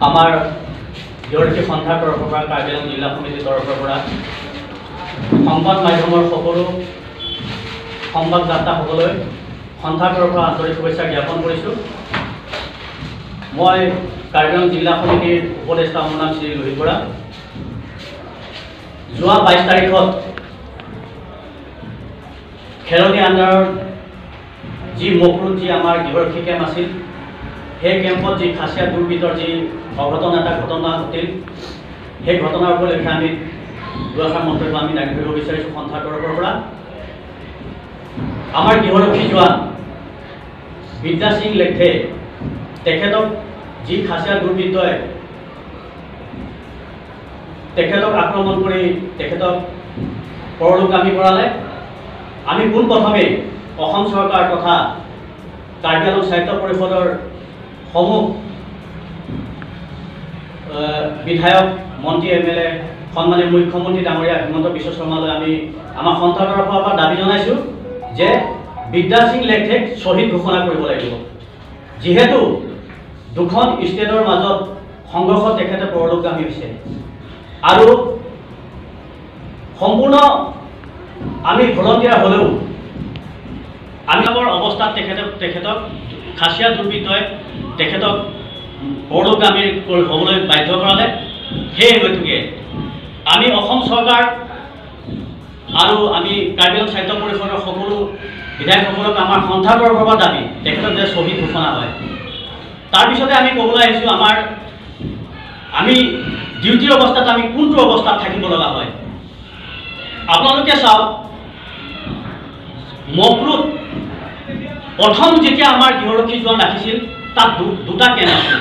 আমাৰ গৃহৰক্ষী সন্থাৰ তৰফৰ পৰা, কাৰ্বি আংলং জিলা সমিতিৰ তৰফৰ পৰা সংবাদ মাধ্যমৰ সকলো সংবাদদাতাসকলৈ সন্থাৰ তৰফৰ পৰা আন্তৰিক শুভেচ্ছা জ্ঞাপন কৰিছোঁ। মই কাৰ্বি আংলং জিলা সমিতিৰ উপদেষ্টা, মোৰ নাম শ্ৰী লোহিত বৰা। যোৱা 22 তাৰিখত খেৰণি আণ্ডাৰৰ যি মকৰুত যি আমাৰ গৃহৰক্ষী কেম্প আছিল, সেই কেম্পত যি খাচীয়া দুৰ্বৃত্তৰ যি অঘটন এটা ঘটনা ঘটিল, সেই ঘটনাৰ উপলক্ষে আমি দুআষাৰ মন্তব্য আমি দাঙি ধৰিব বিচাৰিছোঁ সন্থাৰ তৰফৰ পৰা। আমাৰ গৃহৰক্ষী জোৱান বিদ্যা সিং লেখে, তেখেতক যি খাচীয়া দুৰ্বৃত্তই তেখেতক আক্ৰমণ কৰি তেখেতক পৰলোকগামী কৰালে, আমি পোনপ্ৰথমেই অসম চৰকাৰ তথা কাৰ্বি আংলং স্বায়ত্ত পৰিষদৰ সমূহ বিধায়ক, মন্ত্ৰী, এম এল এ, সন্মানীয় মুখ্যমন্ত্ৰী ডাঙৰীয়া হিমন্ত বিশ্ব শৰ্মালৈ আমি আমাৰ সন্থাৰ তৰফৰ পৰা দাবী জনাইছোঁ যে বিদ্যা সিং লেখথেক শ্বহীদ ঘোষণা কৰিব লাগিব। যিহেতু দুখন ষ্টেটৰ মাজত সংঘৰ্ষত তেখেতে পৰলোকগামী হৈছে আৰু সম্পূৰ্ণ আমি ভলণ্টিয়াৰ হ'লেও আমি আমাৰ অৱস্থাত তেখেতক খাচীয়া দুৰ্বৃত্তই তেখেতক পৰলোকগামী হ'বলৈ বাধ্য কৰালে। সেই গতিকে আমি অসম চৰকাৰ আৰু আমি কাৰ্বি আংলং স্বায়ত্ত পৰিষদৰ সকলো বিধায়কসকলক আমাৰ সন্থাৰ তৰফৰ পৰা দাবী, তেখেতক যে শ্বহীদ ঘোষণা হয়। তাৰপিছতে আমি ক'বলৈ আহিছোঁ, আমি ডিউটিৰ অৱস্থাত আমি কোনটো অৱস্থাত থাকিব লগা হয়। আপোনালোকে চাওক, মকৰুত প্ৰথম যেতিয়া আমাৰ গৃহৰক্ষী জোৱান ৰাখিছিল, তাত দুটা কেম্প আছিল।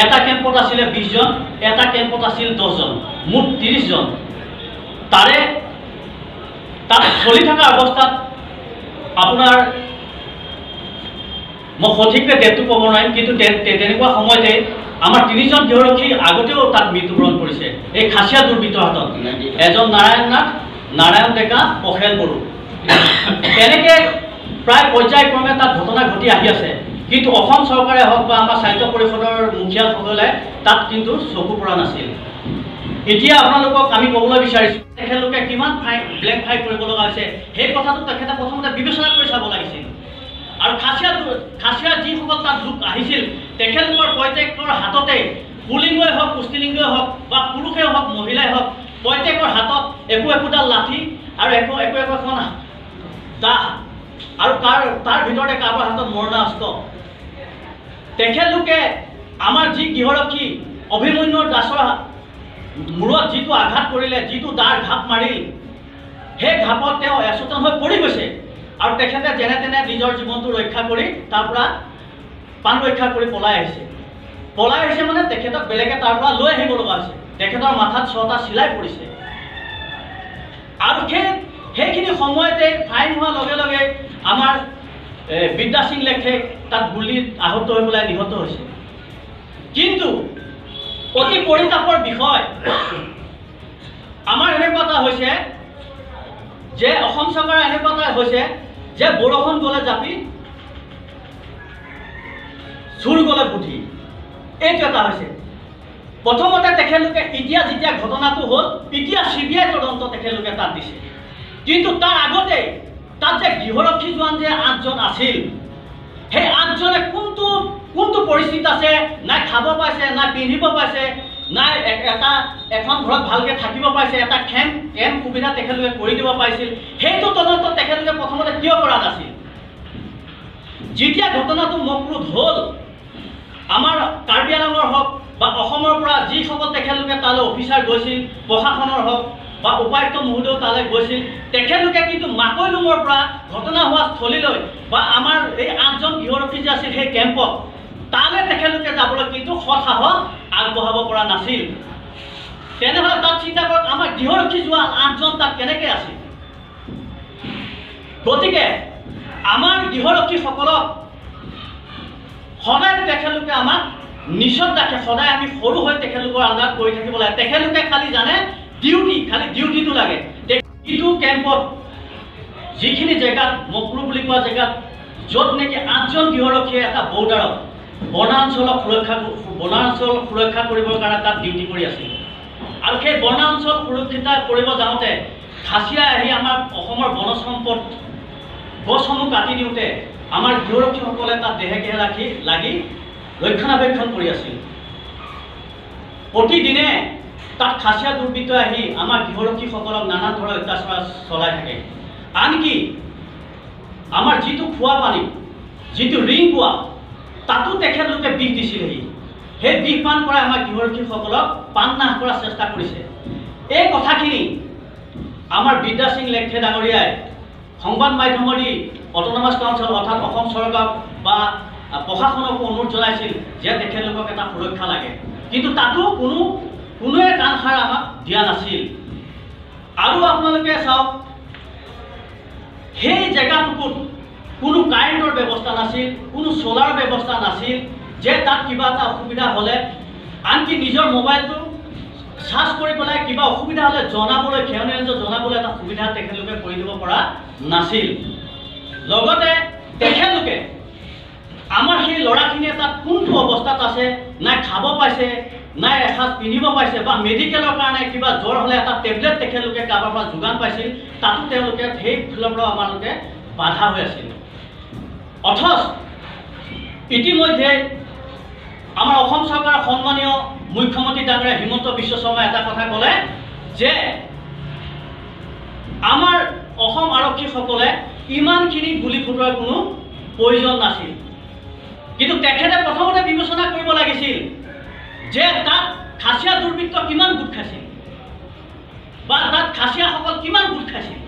এটা কেম্পত আছিলে 20জন, এটা কেম্পত আছিল 10জন, মুঠ 30জন। তাৰে তাত চলি থকা অৱস্থাত আপোনাৰ মই সঠিককৈ ডেটটো ক'ব নোৱাৰিম, কিন্তু তেনেকুৱা সময়তে আমাৰ তিনিজন গৃহৰক্ষী আগতেও তাত মৃত্যুবৰণ কৰিছে এই খাচীয়া দুৰ্বৃত্তৰ হাতত। এজন নাৰায়ণ নাথ, নাৰায়ণ ডেকা, পখেল বড়ো। তেনেকৈ প্ৰায় পৰ্যায়ক্ৰমে তাত ঘটনা ঘটি আহি আছে, কিন্তু অসম চৰকাৰে হওক বা আমাৰ স্বায়ত্ত পৰিষদৰ মুখিয়ালসকলে তাত কিন্তু চকু পৰা নাছিল। এতিয়া আপোনালোকক আমি ক'বলৈ বিচাৰিছোঁ, তেখেতলোকে কিমান ফাইন ব্লেংক ফাইল কৰিব লগা হৈছে, সেই কথাটো তেখেতে প্ৰথমতে বিবেচনা কৰি চাব লাগিছিল। আৰু খাচীয়া যিসকল তাত লোক আহিছিল, তেখেতলোকৰ প্ৰত্যেকৰ হাততে, পুলিংগই হওক, পুষ্টিলিংগই হওক বা পুৰুষেই হওক, মহিলাই হওক, প্ৰত্যেকৰ হাতত একো একোডাল লাঠি আৰু একো একো একোখন দাহ আৰু তাৰ ভিতৰতে কাৰোবাৰ হাতত মৰণাস্ত্ৰ। তেখেতলোকে আমাৰ যি গৃহৰক্ষী অভিমন্যু দাসৰ মূৰত যিটো আঘাত কৰিলে, যিটো দাৰ ঘাপ মাৰিল, সেই ঘাপত তেওঁ এচেতন হৈ পৰি গৈছে আৰু তেখেতে যেনে তেনে নিজৰ জীৱনটো ৰক্ষা কৰি তাৰ পৰা প্ৰাণ ৰক্ষা কৰি পলাই আহিছে। পলাই আহিছে মানে তেখেতক বেলেগে তাৰ পৰা লৈ আহিব লগা হৈছে। তেখেতৰ মাথাত 6টা চিলাই পৰিছে। আৰু সেইখিনি সময়তে ফাইন হোৱাৰ লগে লগে আমাৰ বিদ্যা সিং লেখে তাত গুলীত আহত হৈ পেলাই নিহত হৈছে। কিন্তু অতি পৰিতাপৰ বিষয়, আমাৰ এনেকুৱা এটা হৈছে যে অসম চৰকাৰৰ এনেকুৱা এটা হৈছে যে বৰষুণ গ'লে জাপি, চোৰ গ'লে বুদ্ধি, এইটো এটা হৈছে। প্ৰথমতে তেখেতলোকে এতিয়া যেতিয়া ঘটনাটো হ'ল, এতিয়া চি বি আই তদন্ত তেখেতলোকে তাত দিছে, কিন্তু তাৰ আগতে তাত যে গৃহৰক্ষী জোৱান যে 8জন আছিল, সেই 8জনে কোনটো কোনটো পৰিস্থিতিত আছে, নাই খাব পাইছে, নাই পিন্ধিব পাইছে, নাই এটা এখন ঘৰত ভালকৈ থাকিব পাইছে, এটা কেম্প সুবিধা তেখেতলোকে কৰি দিব পাৰিছিল, সেইটো তদন্ত তেখেতলোকে প্ৰথমতে কিয় কৰা নাছিল? যেতিয়া ঘটনাটো মকৰুত হ'ল, আমাৰ কাৰ্বি আংলঙৰ হওক বা অসমৰ পৰা যিসকল তেখেতলোকে তালৈ অফিচাৰ গৈছিল, প্ৰশাসনৰ হওক বা উপায়ুক্ত মহোদয়েও তালৈ গৈছিল, তেখেতলোকে কিন্তু মাকৈলুঙৰ পৰা ঘটনা হোৱা স্থলীলৈ বা আমাৰ এই 8জন গৃহৰক্ষী যে আছিল সেই কেম্পত, তালৈ তেখেতলোকে যাবলৈ কিন্তু সৎসাহস আগবঢ়াব পৰা নাছিল। তেনেহ'লে তাত চিন্তা কৰক, আমাৰ গৃহৰক্ষী যোৱা 8জন তাত কেনেকৈ আছিল? গতিকে আমাৰ গৃহৰক্ষীসকলক সদায় তেখেতলোকে আমাক নিচত ৰাখে, সদায় আমি সৰু হৈ তেখেতলোকৰ আণ্ডাৰত কৰি থাকিব লাগে। তেখেতলোকে খালি জানে ডিউটি, খালি ডিউটিটো লাগে। যিটো কেম্পত, যিখিনি জেগাত, মকৰু বুলি কোৱা জেগাত, য'ত নেকি 8জন গৃহৰক্ষীয়ে এটা বৰ্ডাৰত বনাঞ্চল সুৰক্ষা কৰিবৰ কাৰণে তাত ডিউটি কৰি আছিল। আৰু সেই বনাঞ্চল সুৰক্ষিত কৰিব যাওঁতে খাচীয়া আহি আমাৰ অসমৰ বনজ সম্পদ গছসমূহ কাটি নিওঁতে আমাৰ গৃহৰক্ষীসকলে তাত দেহে কেহে ৰাখি লাগি ৰক্ষণাবেক্ষণ কৰি আছিল। প্ৰতিদিনে তাত খাচীয়া দুৰ্বৃত্তই আহি আমাৰ গৃহৰক্ষীসকলক নানান ধৰণৰ অত্যাচাৰ চলাই থাকে। আনকি আমাৰ যিটো খোৱা পানী, যিটো ৰিং পোৱা, তাতো তেখেতলোকে বিষ দিছিলহি। সেই বিষ পান কৰাই আমাৰ গৃহৰক্ষীসকলক পান নাশ কৰাৰ চেষ্টা কৰিছে। এই কথাখিনি আমাৰ বিদ্যা সিং লেখথে ডাঙৰীয়াই সংবাদ মাধ্যমেদি অট'নমাছ কাউন্সিল অৰ্থাৎ অসম চৰকাৰক বা প্ৰশাসনকো অনুৰোধ জনাইছিল যে তেখেতলোকক এটা সুৰক্ষা লাগে, কিন্তু তাতো কোনোৱে কাণসাৰ আমাক দিয়া নাছিল। আৰু আপোনালোকে চাওক, সেই জেগাটুকুত কোনো কাৰেণ্টৰ ব্যৱস্থা নাছিল, কোনো চ'লাৰ ব্যৱস্থা নাছিল যে তাত কিবা এটা অসুবিধা হ'লে আনকি নিজৰ মোবাইলটো চাৰ্জ কৰি পেলাই কিবা অসুবিধা হ'লে জনাবলৈ, খেৰণি ৰাইজক জনাবলৈ এটা সুবিধা তেখেতলোকে কৰি দিব পৰা নাছিল। লগতে তেখেতলোকে আমাৰ সেই ল'ৰাখিনিয়ে তাত কোনটো অৱস্থাত আছে, নাই খাব পাইছে, নাই এসাঁজ পিন্ধিব পাইছে, বা মেডিকেলৰ কাৰণে কিবা জ্বৰ হ'লে এটা টেবলেট তেখেতলোকে কাৰোবাৰ পৰা যোগান পাইছিল, তাতো তেওঁলোকে সেই ফালৰ পৰাও আমালোকে বাধা হৈ আছিল। অথচ ইতিমধ্যে আমাৰ অসম চৰকাৰৰ সন্মানীয় মুখ্যমন্ত্ৰী ডাঙৰীয়া হিমন্ত বিশ্ব শৰ্মাই এটা কথা ক'লে যে আমাৰ অসম আৰক্ষীসকলে ইমানখিনি গুলি ফুটোৱাৰ কোনো প্ৰয়োজন নাছিল। কিন্তু তেখেতে প্ৰথমতে বিবেচনা কৰিব লাগিছিল যে তাত খাচীয়া দুৰ্বৃত্ত কিমান গোট খাইছিল বা তাত খাচীয়াসকল কিমান গোট খাইছিল,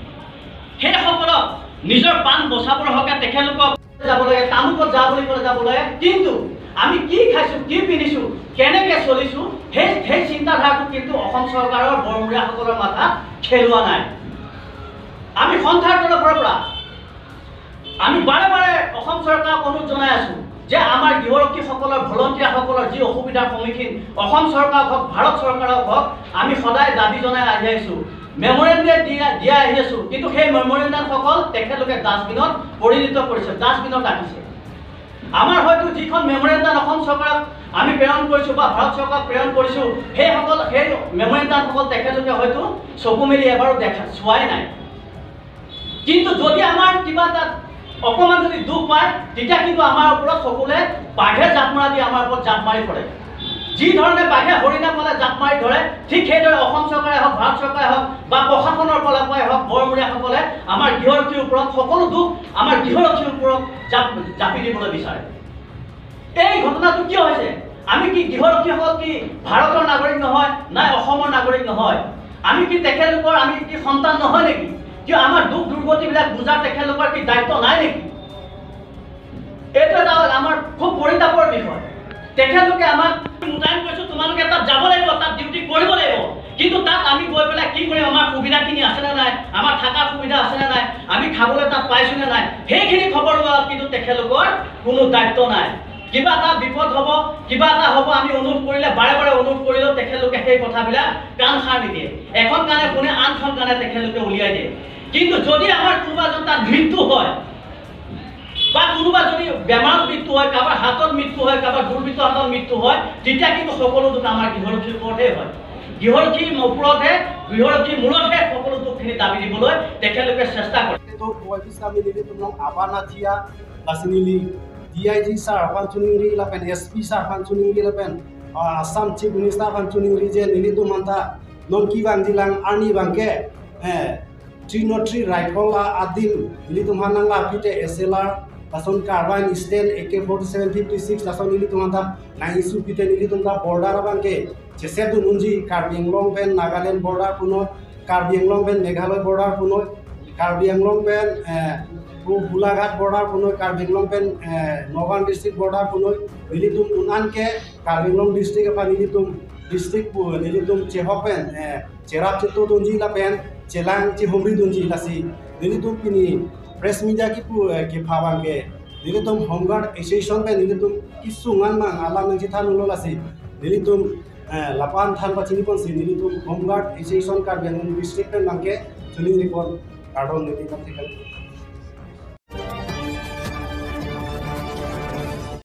সেইসকলক নিজৰ পাণ বচাবৰ হকে তেখেতলোকক যাব লাগে, তামুকত যা বুলি ক'লে যাব লাগে। কিন্তু আমি কি খাইছোঁ, কি পিন্ধিছোঁ, কেনেকৈ চলিছোঁ, সেই চিন্তাধাৰাটো কিন্তু অসম চৰকাৰৰ বৰমূৰীয়াসকলৰ মাথাত খেলোৱা নাই। আমি সন্থাৰ তৰফৰ পৰা আমি বাৰে বাৰে অসম চৰকাৰক অনুৰোধ জনাই আছোঁ যে আমাৰ গৃহৰক্ষীসকলৰ, ভলণ্টিয়াৰসকলৰ যি অসুবিধাৰ সন্মুখীন অসম চৰকাৰক হওক, ভাৰত চৰকাৰক হওক, আমি সদায় দাবী জনাই আহি আছোঁ, মেমৰেণ্ডাম দিয়া আহি আছোঁ। কিন্তু সেই মেমৰেণ্ডামসকল তেখেতলোকে ডাষ্টবিনত পৰিণত কৰিছে, ডাষ্টবিনত ৰাখিছে। আমাৰ হয়তো যিখন মেমৰেণ্ডাম অসম চৰকাৰক আমি প্ৰেৰণ কৰিছোঁ বা ভাৰত চৰকাৰক প্ৰেৰণ কৰিছোঁ, সেই মেমৰেণ্ডামসকল তেখেতলোকে হয়তো চকু মেলি এবাৰো দেখা চোৱাই নাই। কিন্তু যদি আমাৰ কিবা তাত অকণমান যদি দুখ পায়, তেতিয়া কিন্তু আমাৰ ওপৰত সকলোৱে বাঘে জাপ মৰা দি আমাৰ ওপৰত জাপ মাৰি পৰে। যি ধৰণে বাঘে হৰিণা পালে জাপ মাৰি ধৰে, ঠিক সেইদৰে অসম চৰকাৰে হওক, ভাৰত চৰকাৰে হওক বা প্ৰশাসনৰ ফালৰ পৰাই হওক, বৰমূৰীয়াসকলে আমাৰ গৃহৰক্ষীৰ ওপৰত সকলো দুখ আমাৰ গৃহৰক্ষীৰ ওপৰত জাপি দিবলৈ বিচাৰে। এই ঘটনাটো কিয় হৈছে? আমি কি গৃহৰক্ষীসকল কি ভাৰতৰ নাগৰিক নহয়, নাই অসমৰ নাগৰিক নহয়? আমি কি তেখেতলোকৰ আমি কি সন্তান নহয় নেকি? কিয় আমাৰ দুখ দুৰ্গতিবিলাক বুজাৰ তেখেতলোকৰ কি দায়িত্ব নাই নেকি? এইটো এটা আমাৰ খুব পৰিতাপৰ বিষয়। তেখেতলোকে আমাক মোতায়েন কৰিছোঁ, তোমালোকে তাত যাব লাগিব, তাত ডিউটি কৰিব লাগিব, কিন্তু তাত আমি গৈ পেলাই কি কৰিম? আমাৰ সুবিধাখিনি আছেনে নাই, আমাৰ থকাৰ সুবিধা আছেনে নাই, আমি খাবলৈ তাত পাইছোঁনে নাই, সেইখিনি খবৰ লোৱাত কিন্তু তেখেতলোকৰ কোনো দায়িত্ব নাই। কিবা এটা বিপদ হ'ব, কিবা এটা হ'ব, আমি অনুৰোধ কৰিলে, বাৰে বাৰে অনুৰোধ কৰিলেও তেখেতলোকে সেই কথাবিলাক কাণ সাৰ নিদিয়ে। এখন কাণে শুনে, আনখন কাণে তেখেতলোকে উলিয়াই দিয়ে। কিন্তু যদি আমাৰ কোনোবা এজন তাত মৃত্যু হয় বা কোনোবা যদি বেমাৰত মৃত্যু হয়, কাৰোবাৰ হাতত মৃত্যু হয়, কাৰোবাৰ দুৰ্বৃত্তৰ হাতত মৃত্যু হয়, তেতিয়া কিন্তু সকলো দুখ আমাৰ গৃহৰক্ষীৰ ওপৰতহে হয়। গৃহৰক্ষীৰ ওপৰতহে, গৃহৰক্ষীৰ মূৰতহে সকলো দুখখিনি দাবী দিবলৈ তেখেতলোকে চেষ্টা কৰে। DIG sir panchuning ri lapen, SP sir panchuning ri lapen, Assam Chief Minister panchuning ri je nili tu manta non ki bang dilang army bangke 303 rifle la adim nili tu manang la pite SLR lason carbine stand AK-47 56 lason nili tu manta 9 isu pite nili tu manta border bangke jese tu nunji Karbi Anglong pen Nagaland border puno, Karbi Anglong pen Meghalaya border puno, Karbi Anglong pen Golaghat border পুনৈ, Karbi Anglong pen Nagaon district border পুনৈ নিলিতুম উনানকে Karbi Anglong district এফা নিলিতুম district নিলিতুম চেহক পেন চেৰাপ চেতো দুঞ্জি লা পেন চেলাং চি হোমৰি দুঞ্জি লাসি নিলিতুম পিনি প্ৰেছ মিডিয়া কি কি ফাবাংকে নিলিতুম হোমগাৰ্ড এছ'চিয়েশ্যন পেন নিলিতুম কিছু ngan mang alam nang chi than ulo lasi nilitum lapan than pa chini pon si nilitum home guard association Karbi Anglong district pen bangke chuning report cardon nilitum thekal।